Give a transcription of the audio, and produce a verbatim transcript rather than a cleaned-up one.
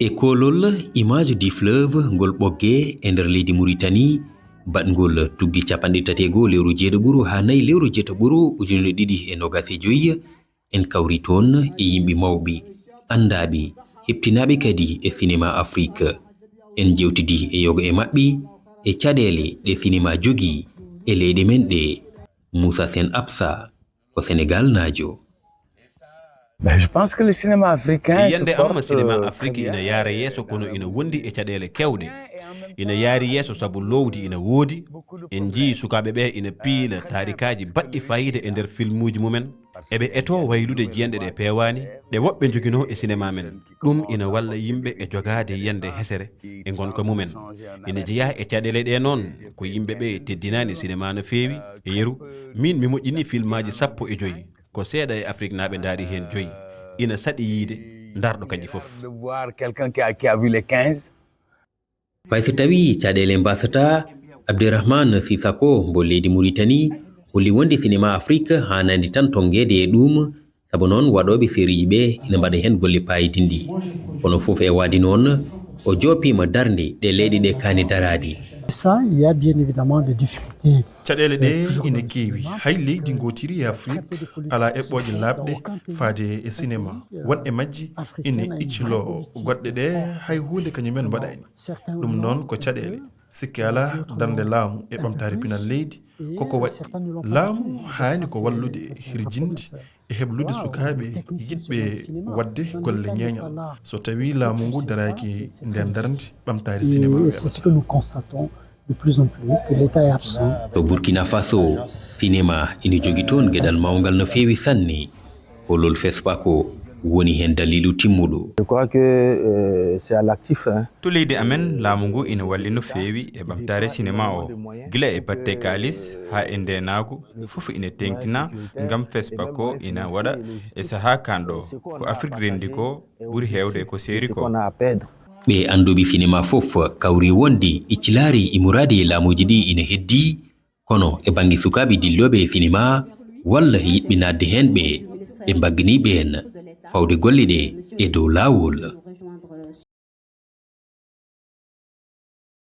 E koolol Image du Fleuve ngol Ɓoggee e nder leydi Muritani, baɗngol tuggi capanɗe tati e go'o lewru jeeɗiɓuru haa nayi lewru jeetaɓuru ujunere ɗiɗi e noogas e joy, en kawri toon e yimɓe mawɓe, anndaaɓe, heɓtinaaɓe kadi e sinema Afrik. En njeewtidi e yoga e maɓɓe e caɗeele ɗe sinema jogii e leyɗe men ɗe. Moussa Sène Absa ko Senegaalnaajo. Ben, je pense que le cinéma africain E se yande porte am, sinema euh, Afrik très bien. Ina yaara yeeso, kono ina wondi e caɗeele keewɗe. Ina yaari yeeso sabu loowdi ina woodi. En njiyii sukaaɓe ɓe ina piila taarikaaji baɗɗi faayiida e nder filmuuji mumen. Eɓe etoo waylude jiyanɗe ɗe peewaani, ɗe woɓɓe njoginoo e sinema men. Ɗum ina walla yimɓe e jogaade yiyannde hesere e ngonka mumen. Ina jeyaa e caɗeele ɗe noon, ko yimɓe ɓe teddinaani sinema no feewi. E yeru, miin mi moƴƴinii filmaaji sappo e joy. Ko seeɗa e Afriknaaɓe ndaari heen joy. Ina saɗi yiyde, ndarɗo kañƴi fof. De voir quelqu'un qui a, qui a vu les quinze. Fay so tawii caɗeele mbaasataa, Abderrahmane Sissako mbo leydi Muritani holli wonde sinema Afrik haanaani tan tonngeede e ɗuum, sabu noon waɗooɓe seriiji ɓe ina mbaɗa heen golle paayidinɗi. Kono fof e waɗde noon, o joopiima darnde ɗe leyɗe ɗe kaani daraade. Ça, il y a bien évidemment des difficultés. Caɗeele ɗe ina keewi. Hay leydi ngootiri e Afrik alaa eɓɓooje laaɓɗe faade e sinema. Won e majji ina icciloo goɗɗe ɗe hay huunde kañumen mbaɗaani. Ɗum noon ko caɗeele. Sikke alaa, darnde laamu e ɓamtaare pinal leydi koko waɗɗi. Laamu haani ko wallude hirjinde e heblude sukaaɓe yiɗɓe waɗde golle ñeeñal. So tawii laamu ngu daraaki nder darnde ɓamtaare sinema. Et c'est ce que nous constatons de plus en plus, que l'État est absent. To Burkina Faso, sinema ina jogii toon geɗal mawngal no feewi sanne. Koolol FESPACO woni heen daliilu timmuɗo. Je crois que euh, c'est à l'actif. Hein. To leydi amen, laamu ngu ina walli no feewi e ɓamtaare sinema o. Gila e batte kaalis haa e ndeenaagu, fof ina teeŋtina ngam FESPACO ina waɗa e sahaa kanɗo. Ko Afrik renndi ko ɓuri heewde ko seeri ko. Ɓe annduɓe sinema fof kawri wonde iccilaari e muraadi e laamuuji ɗi ina heddii, kono e bannge sukaaɓe dillooɓe e sinema walla yiɗɓe naatde heen ɓe, ɓe mbagganii ɓeen fawde golle ɗe e dow laawol.